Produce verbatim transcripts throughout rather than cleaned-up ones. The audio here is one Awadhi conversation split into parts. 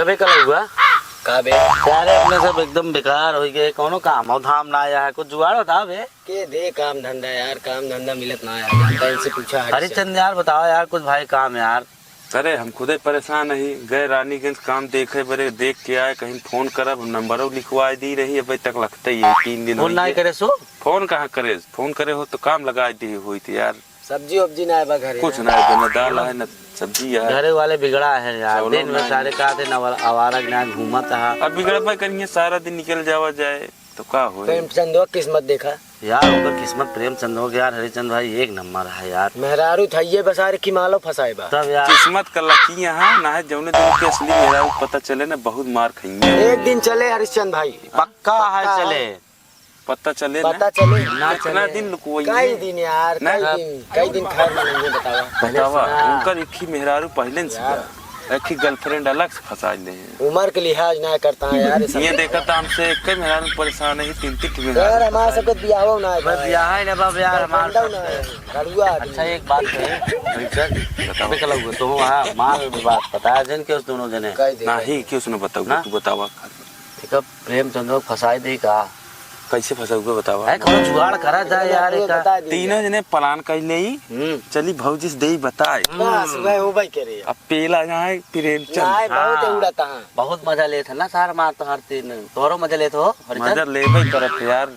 अबे कलउआ। का बे? अरे अपने सब एकदम बेकार होइ गए, कौनो काम हो धाम ना आया है, कुछ जुगाड़ बता बे। के दे काम धंधा यार, काम धंधा मिलत ना यार, जानता इनसे पूछा हरिचंद। हरिचंद यार बतावा यार कुछ भाई काम यार। अरे हम खुदे परेशान ही, गए रानीगंज काम देखे बरे, देख के आए, कहीं फोन करब, नंबरो लिखवाए दी रही, अबे तक लगते ही है, तीन दिन फोन होइ नाहीं गए। करे सो? फोन कहाँ करे, फोन करे हो तो काम लगाए दी होइत यार। सब्जी वब्जी ना आए बा घरे कुछ ना। ना आए बा, ना दाल आए, ना सब्जी आए। घरे वाले बिगड़ा है यार, चावलो दिन में ना सारे आए। का थे ना आवारा ना घूमत है। अब बिगड़बे करिए, सारा दिन निकल जावा जाए तो का होए? प्रेमचंदवा किस्मत देखा। यार ओकर किस्मत प्रेमचंद हो गया यार, हरिचंद भाई एक नंबर है यार। मेहरारू थाइये बसा रखी मालो फंसाए बा। तब यार। किस्मत का लकी यहाँ ना है, जौने दिन के असली मेहरारू पता चले ना बहुत मार खाइए। एक दिन चले हरिचंद भाई। पक्का है पक्का। चले। पता चले ना। पता चले। ना इतना चले। दिन लुकवइए। कई दिन यार, ना। कई दिन, कई दिन खैर में नहीं बतावा। पहले बतावा, सुना। उनकर एक ही मेहरारू पहले से यार। बा। एक ही girlfriend अलग से फंसा ले हैं। उम्र के लिहाज ना करता है यार, ये सब। ये देखा था हमसे एक ही मेहरारू परेशान है, तीन तीन ठो मेहरारू यार, हमारे फंसा सबके ले। बियाहो ना है बस भाई। बियाह है ना बाबा यार, हमारे girlfriend ना सबसे। है, घरुआ आदमी। अच्छा, एक बात कही, हरिचंद, बताओ। अबे कलउआ, तो वहाँ माल बात पता है जिनके उस दोनों जने? कह दे। नहीं, क्यों सुनो, बताओ, ना? तू बतावा। देखा, प्रेमचंद को फंसाए दे का? कैसे फंसाऊ के बतावा? है, कौनो जुगाड़ करा जाए यार, ये का? बता दीजिए। तीनों जने plan कर ले ही, हम्म। चली भौजी से दे ही बताए। बस, वह हो भाई के रे। अब पेला ना है, प्रेमचंद। ना है, बहुत हाँ। उड़ाता है। बहुत मजा लेत है ना सार मार तो हर तीन। तोहरो मजा लेत हो, हरिचंद? मजा लेबे करत है यार।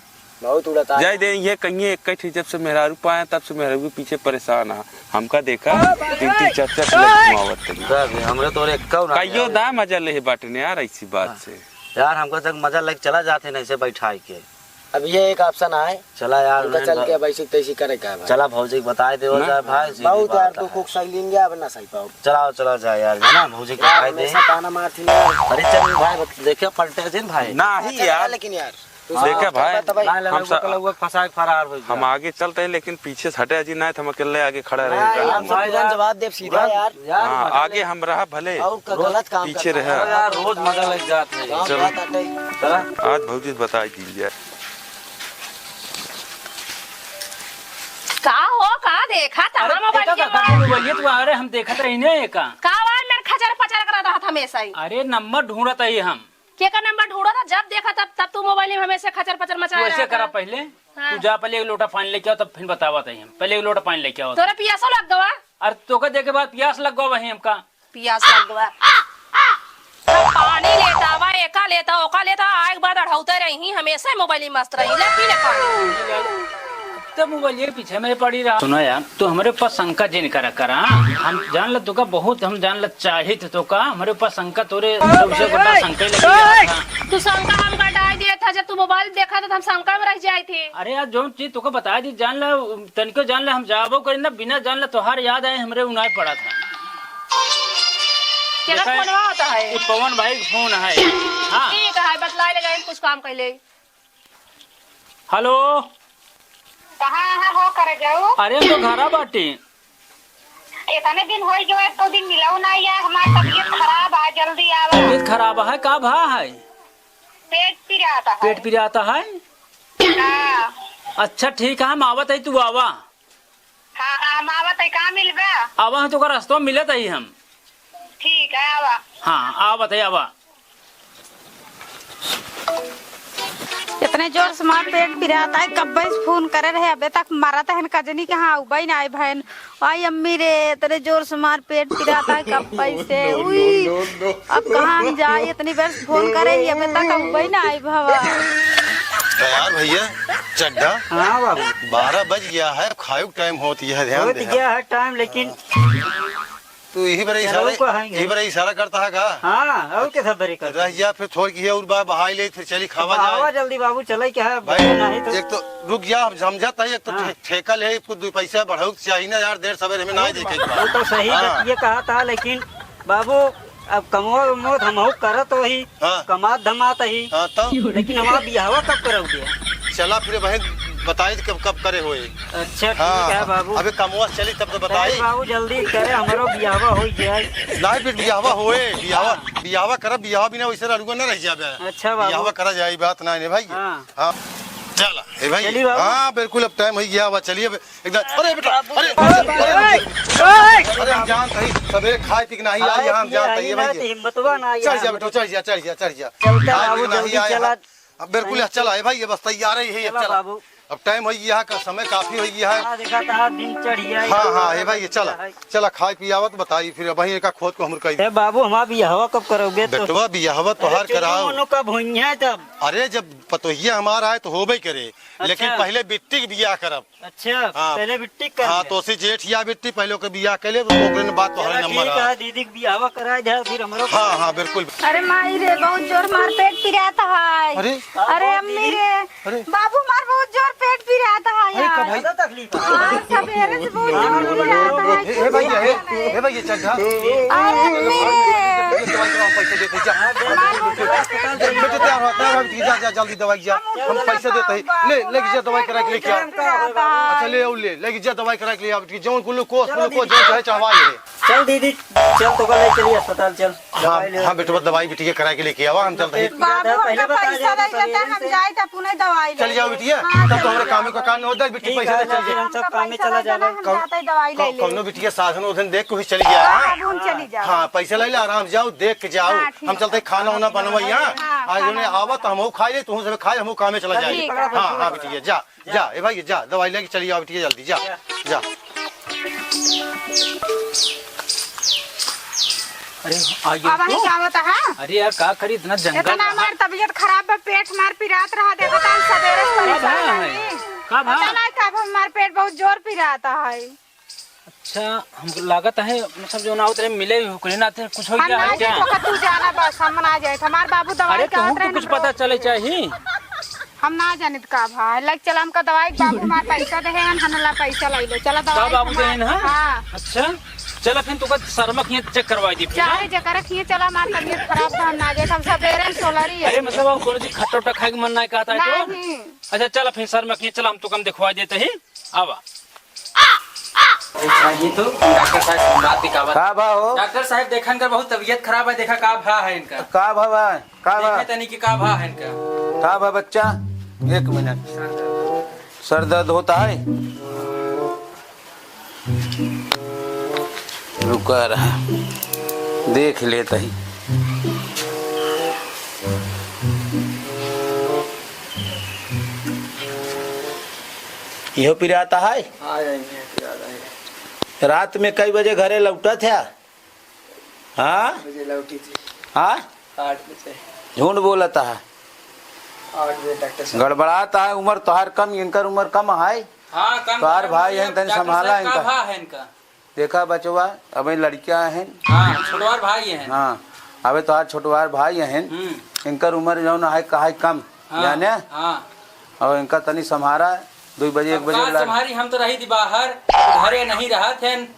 बहुत उड़ाता है। जाए दे, ये कहिए एक ही जब से मेहरारू पाए, तब से मेहरारू के पीछे परेशान है। हमका देखा, तीन तीन चार चार से घुमावत है। का बे, हमरे तोरे एक्का ना कहियो यार। दा मजा ले बाटे ने यार, ऐसी बात हाँ। से। यार, हमका तक मजा लग चला जाते नहीं से बैठाई के। अब ये एक option आए। चला यार, उनका उन्हें चल के भ-, अब ऐसी तैसी करे का है भाई? चला भौजी के बताए देवल ना? जाए भाई, सीधी बहुत यार, बात तू है। कुछ सही लीन गया, अब ना सही पाओ। चलाओ, चला जाए यार, है ना? भौजी के यार, बताए दे। हमेशा ताना मारती ना। अरे चल भाई, बत-, देखे पलटे जिन भाई। ना ही अच्छा, यार। लेकिन यार, तू हाँ। देखे भाई, तब, तब, ना, हम लड़का सा-, कलउआ फंसा के फरार हो गया। हम आगे चलते हैं, लेकिन पीछे से हटे जी, ना तो हम अकेले आगे खड़ा रहेगा। हम भाई, जवाब देब सीधा यार। यार, हाँ, मजा आगे ले। हम रहा भले, और क-, गलत काम पीछे करता रहा। है। यार, रोज मजा लग जात है। गाँव चलो। बात आटे। चला। आज भौजी से बताई दी जाए। का हो, का देखा था अरे, हम मोबाइल देखा के था, मार? मोबाइल ये तू, अरे, हम देखत रही ने का? का आवाज में खचर पचर करत रहत हमेशा ही? अरे, नंबर ढूंढत ही हम। के का नंबर ढूंढत था? जब देखा तब, तब तू मोबाइल में हमेशा खचर पचर मचाए तू ऐसे रहत करा है। पहले, हाँ। तू जा पहले एक लोटा पानी लेके आओ, तब फिर बतावा तही हम। पहले एक लोटा पानी लेके आओ। तोरे पियासो लग गवा? अरे तोका देखे बाद पियास लग गवा वही हमका। पियास लग गवा। पानी लेता वा, एका लेता, ओका लेता, आए के बाद अढ़ौते रही, हमेशा मोबाइल में मस्त रही। ले पी ले पानी। तब मोबाइल ये पीछे में पड़ी रहा। सुनो यार, तू हमरे ऊपर शंका जिन करा करा। हम जान ल तोका बहुत, हम जान ल चाहित तोका, हमरे ऊपर शंका तोरे सबसे बड़ा शंका ही लगी रहा था। तू शंका हम घटाई दिए था, जब तू मोबाइल देखा था, तो हम शंका में रह जाए थे। अरे यार, जौन चीज तोका बताई दी, जान ल, तनिको जान ल, हम जाबो करी ना, बिना जान ल तोहार याद आए, हमरे उनाए पड़ा था। केकर देखा है, फोनवा होता है? ये पवन भाई के फोन है। हाँ। ठीक है, बतलाए ले जाए, कुछ काम कर ले। हेलो। कहाँ, कहाँ हो कर जाऊ? अरे, हम तो घरा बाटी। इतने दिन हो गए, एक दो दिन मिलाऊ ना यार, हमार तबीयत खराब आ, जल्दी आवा। तबीयत खराब है, का भा है? पेट पिराता है। पेट पिराता है? हाँ। अच्छा, ठीक है, हम आवत है, तू आवा। हाँ, हाँ, हम आवत है, कहाँ मिलबा? आवा, हम तोका रास्ता में मिलत है हम। ठीक है, आवा। हाँ, आवत है, आवा। इतने जोर से मार पेट पिराता है, कब्बे से फोन करे रहे, अबे तक मरत है, कजनी के हाँ उबई ना आए भैन। आई अम्मी रे, इतने जोर से मार पेट पिराता है, कब्बे से। उई, अब कहाँ हम जाए, इतनी बेर से फोन करे ही, अबे तक उबई ना आए भवा। तैयार भैया, चड्ढा? हाँ बाबू। बारह बज गया है, खाए का टाइम होत ही है, ध्यान होत दे। गया है टाइम, लेकिन तू यही बरे चलो, इशारा, को है यही नहीं। बरे इशारा करता है का? हाँ, और कैसा बरे करता रह है? जा, फिर थोड़ी की और बा-, बहाई ले, फिर चली खावा बहावा जाए। जल्दी बाबू, चले क्या है? भाई, बच्चे नहीं तो। एक तो रुक जा, हम समझत है, एक तो हाँ। ठे-, ठेका ले, कुछ दो पैसा बढ़ाऊ के चाहिए ना यार, देर सवेर हमें ना देखे के बा। वो तो सही हाँ। बात ये कहा था, लेकिन बाबू, अब कमो मो तो हमहू करत वही, हाँ। कमात धमात ही। हाँ, तो? लेकिन हमारा बियाहवा कब करब दिया? चला फिर बहन, बताई कब, कब करे होए। अच्छा, ठीक हाँ, है बाबू। अबे कमवा चली तब तो बताई। बाबू जल्दी करे, हमरो बियाहवा हो जाए। नहीं फिर बियाहवा होए, बियाहवा, हाँ। बियाहवा करब, बियाहवा बिना वैसे रहलुआ ना रह जाबे। अच्छा बाबू। बियाहवा करा जाए, बात ना है भाई। हाँ। हाँ। चला। ए भाई, चलिए बाबू। हाँ, बिल्कुल, अब टाइम होइ गया, अब चलिए अब एकदम। अरे बेटा, अरे, अरे, अरे, अरे, हम जानत ही, सबेरे खाए पी के नाही आई, हाँ, हम जानत ही, ये भाई, हिम्मतवा ना आई चढ़ जा यार। बेटा, चढ़ जा, चढ़ जा, चढ़ जा। चलता खाए पी बाबू, के नाही जल्दी आया चला। है। अब बिल्कुल, चला, ए भाई, ये बस तैयार ही है, ये चला चला। बाबू। अब टाइम होइ गया है, का समय काफी होइ गया है। हाँ, देखा था, दिन चढ़ गया है, हाँ, हाँ, ए भाई, ये चला, है। चला, खाए पी आवत बताई, फिर अब वहीं एका खोद को हमर कही। ए बाबू, हमार बियाहवा कब करोगे तो? बेटवा, बियाहवा अरे, तोहार चुन्नू कराओ। मुन्नू कब होइहैं तब? अरे, जब पतोहिया हमार आए तो होबे करे, अच्छा। लेकिन पहिले बिट्टी के बियाह करब। अच्छा, हाँ। पहिले बिट्टी के कर हाँ, ले। तो से जेठ या बिट्टी पहिले ओके बियाह कर ले, ओकरे बाद तोहरे चला, नंबर ठीक आ। है, दीदी के बियाहवा कराए दे, फिर हमरो हाँ, हाँ, बिल्कुल। अरे माई रे, बहुत जोर मार पेट पिरात है। अरे? अरे अम्मी रे, अरे? बाबू मार बहुत जोर पेट पिरात है अरे, का यार। भाई? ज्यादा तकलीफ है। हाँ, सबेरे से बहुत जोर पिरात है। ए, ए भैया, ए, ए भैया, चल जा। अरे अम्मी रे। पैसे देते जा। मार बहुत जोर पेट बेटे, तैयार हो, तैयार हो, जा, जा, जल्दी दवाई जा। हम पैसे देते हैं। ले, लेके जा, दवाई करा के लेके आ। अच्छा, ले आओ, ले, लेके जा, दवाई करा के ले आ, बेटी, जौन ग्लूकोज, ग्लूकोज, जौन चाहे चढ़वा ले। चल दीदी, चल, तोका ले चली अस्पताल, चल। हाँ, दवाई ले। हाँ, बेटवा, दवाई बिटिया करा के लेके आवा, हम चलते हैं। बाबू, पहिले हमका बता पैसा दे, नहीं देता, हम जाए तो अपने दवाई ले चल जाओ ले। बिटिया, हाँ, तब तो चल हमारे जाओ। कामे का काम नहीं होता, बिट्टी ठीक पैसा है, दे, चल फिर जाए। हम सब कामे चला जाबे। पैसा नहीं, हम जाते दवाई ले ले। कौनो बिटिया साधन उधन देख के चली गया, हाँ, हाँ? बाबू, हम चली जाओ। हाँ, पैसा ले ले, आराम जाओ, देख के जाओ। हाँ, ठीक हम चलते है। खाना वाना बनवाई, हाँ? हाँ, आज खाना उन्हें वाना आवत, हमहू खाई ले, तुहूँ सब खाई, हमहू कामे चला जाए। ठीक है, हाँ, हाँ, ठीक है। बिटिया, जा, जा, ए भाई, जा, दवाई लेके चली आओ, बिटिया, जल्दी, जा, जा। अरे, आ गया अब तू? अही का होता है? अरे यार, का करी, इतना जंगल इतना रहा। हमार तबीयत खराब बा, पेट हमार पिरात रहा, देखो तो हम सबेरे से का परेशान भा है? हई। का भा? पता नहीं का भा, हमार पेट बहुत जोर पिरात है। अच्छा, हमको लागत है, मतलब, जो ना उतरे मिले ही होकरे ना थे, कुछ हो हम गया ना है क्या? जाए तो तू जाना बस, हम ना जाए। हमार बाबू दवाई अरे, कहत तुमको रहे कुछ ना पता तो। चले चाहिए। हम ना जानित का भा, लग चला हमका दवाई के बाबू हमार पैसा दे हैं, हम ला पैसा लाई ले। चला का दवाई बाबू हमार, दे हैं, हाँ? हाँ। अच्छा, चला फिर तुका शर्मा के यहाँ चेक करवाई दी फिर, चाहे हाँ? जेकरा के यहाँ चला, हमार तबीयत खराब बा, हम ना जाए, हम सबेरे सोलरी है। अरे, मतलब, अब कोनो चीज खट्टा उट्टा खाए के मन ना कहता है तो? नहीं। अच्छा, चला फिर शर्मा के यहाँ चला, हम तुका हम दिखवा देते ही। आवा। अरे, चाहिए तो डॉक्टर साहब से बात भी कावत। का भा हो? डॉक्टर साहब, देखा इनकर बहुत तबीयत खराब है, देखा का भा है इनका। का भा बा? का भा? देखे तनी कि का भा है इनका। का भा बच्चा? एक मिनट। सर दर्द। सर दर्द होता है? रुका रहा, देख लेता ही। इहो पिराता है? हाँ, यही है, पिराता है। रात में कई बजे घरे लौटत है? हाँ? आठ बजे लौटी थी। हाँ? आठ बजे। झूठ बोलता है। आठ बजे डॉक्टर साहब। गड़बड़ाता है, उम्र तोहार कम, इनकर उम्र कम है। हाँ, कम तोहार है, भाई मतलब हैं, तनी डॉक्टर संभाला साहब, का इनका। भा है इनका? देखा बचवा, अबे लड़कियां हैं। हाँ, छोटवार भाई हैं। हाँ, अबे तोहार छोटवार भाई हैं। हम्म। इनकर उम्र जौन है, का है कम, हाँ, जाने? हाँ। और इनका तनी संभारा, दो बजे, एक अब बजे का बुला। संभारी, हम तो रही थी बाहर, घरे नहीं रहत हैं।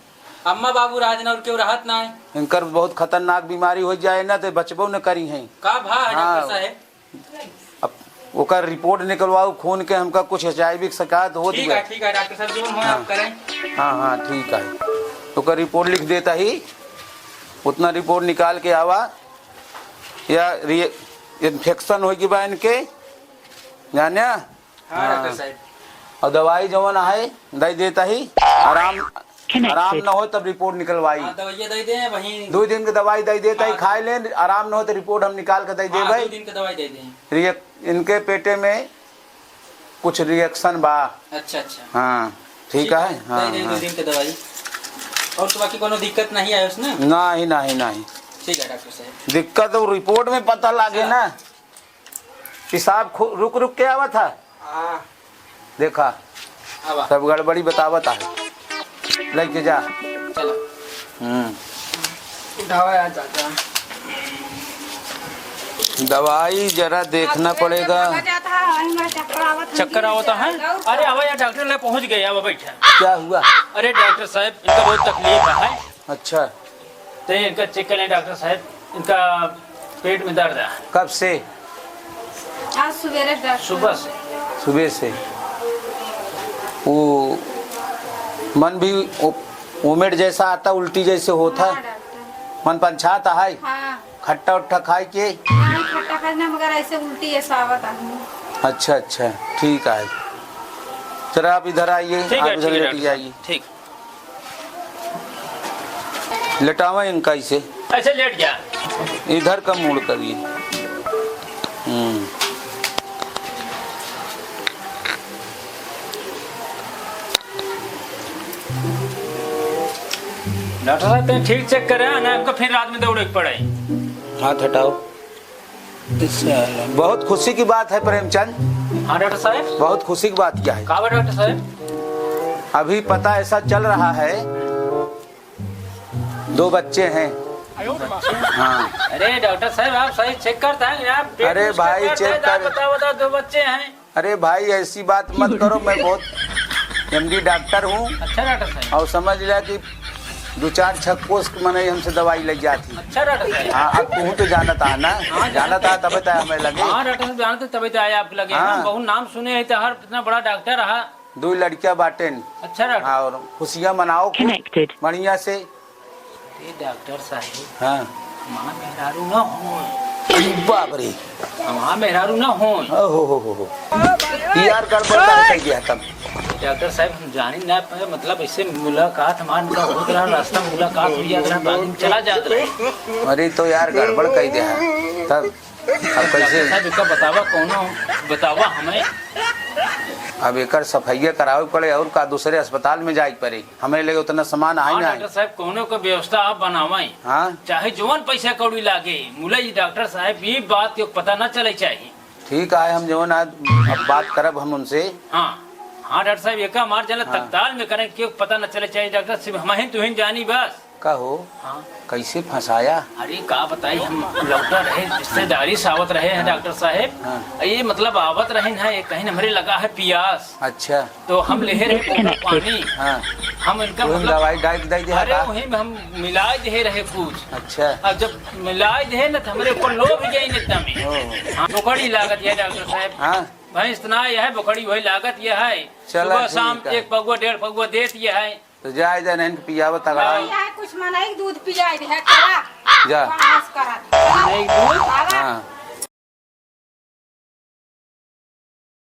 अम्मा बाबू राजन और क्यों रहत ना है। इनकर बहुत खतरनाक बीमारी हो जाए ना, तो बचबो न करी हैं। का भा है हाँ। डॉक्टर साहब? अब ओकर रिपोर्ट निकलवाओ खून के, हमका कुछ एचआईवी के शिकायत होत ठीक बा। है, ठीक है, डॉक्टर साहब, जो हो हाँ। आप करें। हाँ, हाँ, ठीक है। ओकर रिपोर्ट लिख देता ही, उतना रिपोर्ट निकाल के आवा, या रि-, इन्फेक्शन हो गई बा इनके, जाने? हाँ, डॉक्टर हाँ। साहब। और दवाई जवन है, दे देता ही, आराम, Connected। आराम न हो तब रिपोर्ट निकलवाई। हाँ, दवाइयाँ दे दें, वहीं दो दिन की दवाई दे देता ही, हाँ। खाए लें, आराम न हो तो रिपोर्ट हम निकाल के दे दे हाँ, भाई। दो दिन की दवाई दे दें। रिएक-, इनके पेटे में कुछ रिएक्शन बा। अच्छा, अच्छा। हाँ, ठीक ठीक है, है, हाँ, दे दें दो हाँ। दिन की दवाई। और तो बाकी कोनो दिक्कत नहीं है उसमें? नहीं, नहीं, नहीं। ठीक है डॉक्टर साहब। दिक्कत तो रिपोर्ट में पता लागे अच्छा। ना। पेशाब खु-, रुक रुक के आवत है। हाँ। देखा, आवा। सब गड़बड़ी बतावत है। लेके जा। चलो। हम्म। उठावा यार चाचा। दवाई जरा देखना पड़ेगा। चक्कर आवत है, वहीं में चक्कर आवत है। चक्कर आवत है? अरे, आवा यार, डॉक्टर ले पहुंच गए, आवा, बैठा। क्या हुआ? अरे, डॉक्टर साहब, इनका बहुत तकलीफ है। अच्छा। तो इनका चेक कर लें डॉक्टर साहब, इनका पेट में दर्द है। कब से? आज सुबेरे डॉक्टर। सुबह से। सुबह से। वो मन भी वो, वोमिट जैसा आता, उल्टी जैसे होता। हाँ, डॉक्टर। मन पंछाता है? हाँ। खट्टा उट्टा खाए के? नहीं, खट्टा खाए ना, मगर ऐसे उल्टी ऐसा आवत है। अच्छा, अच्छा, ठीक है। जरा आप इधर आइए, ठीक है, आप इधर ठीक है, लेट डॉक्टर साहब। जाइए। ठीक। लेटावा इनका इसे। ऐसे लेट जा। इधर का मूड़ करिए। हम्म। डॉक्टर साहब, तनी ठीक चेक करे ना, हमको फिर रात में दौड़े के पड़े। हाथ हटाओ। अच्छा, बहुत खुशी की बात है प्रेमचंद। हाँ डॉक्टर साहब। बहुत खुशी की बात क्या है? का बा डॉक्टर साहब? अभी पता ऐसा चल रहा है, दो बच्चे हैं। हाँ। अरे डॉक्टर साहब, आप सही चेक करता है, आप पेट अरे पूछ के भाई, करता है, चेक कर। बता, बता, दो बच्चे हैं। अरे भाई, ऐसी बात मत करो, मैं बहुत एमडी डॉक्टर हूँ। अच्छा डॉक्टर साहब। और समझ लिया कि दो चार छक्कोस के मने हमसे दवाई ले जाती। अच्छा डॉक्टर साहब। हाँ, अब तू तो जानता है ना, हाँ, जानता है, तबे तो हमें लगे। हाँ डॉक्टर साहब, जानते तबे तो आए आपके लगे। हाँ। हम बहुत नाम सुने हैं, तो हर इतना बड़ा डॉक्टर रहा। दो लड़कियां बाटेन। अच्छा डॉक्टर। हाँ, और खुशियां मनाओ खूब Connected। बढ़िया से। अरे डॉक्टर साहब, हाँ। हमार मेहरारू ना हो। अरे बाप रे। हमार मेहरारू ना हो। ओ हो हो हो हो। यार गड़बड़ कर गया तब। डॉक्टर साहब, हम जानी ना पाए, मतलब, इससे मुलाकात हमार उनका होत रहा, रास्ता में मुलाकात हो जात रहा, बाद में चला जात रहा। अरे तो यार गड़बड़ कह दिया तब। अब कैसे? डॉक्टर साहब, एका बतावा कौनो, बतावा हमें। अब एकर सफाइया करावे पड़े और का दूसरे अस्पताल में जाए के पड़े। हमें लगे उतना सामान आए हाँ, ना। डॉक्टर साहब, कौनो को व्यवस्था आप बनावें। हाँ। चाहे जवन पैसा कौड़ी लागे, मुला जी डॉक्टर साहब, ये बात के पता ना चले चाहिए। ठीक है, हम जवन आज अब बात करब हम उनसे। हाँ, हाँ डॉक्टर साहब, एका हमार जना हाँ। तत्काल में करें, क्यों पता ना चले चाहिए डॉक्टर साहब, हम ही तुहिन जानी बस। का हो? हाँ। कैसे फंसाया? अरे का बताई, हम लौटा रहे, रिश्तेदारी से आवत रहे हैं हाँ। डॉक्टर साहब। हाँ। ये मतलब आवत रहे ना, ये कहीं हमरे लगा है पियास। अच्छा। तो हम ले रहे कोका Disconnected। पानी। हाँ। हम इनका वही मतलब दवाई डाल के दे दिया अरे का? वही में हम मिला दे रहे कुछ। अच्छा। अब जब मिला दे ना तो हमरे ऊपर लोभ गए एकदम ही। ओ। हाँ, बोकड़ी लागत है डॉक्टर साहब। हाँ। भैंस ना यह है, बोकड़ी वही लागत यह है। चला सुबह शाम ठीक है। एक पगुआ डेढ़ पगुआ देत यह है। तो जाए दे, नहीं पियावा तगड़ा। हाँ। यहाँ कुछ मनई दूध पियाई दे, करा। जा। बकवास करा। मनई दूध? आवा। हाँ।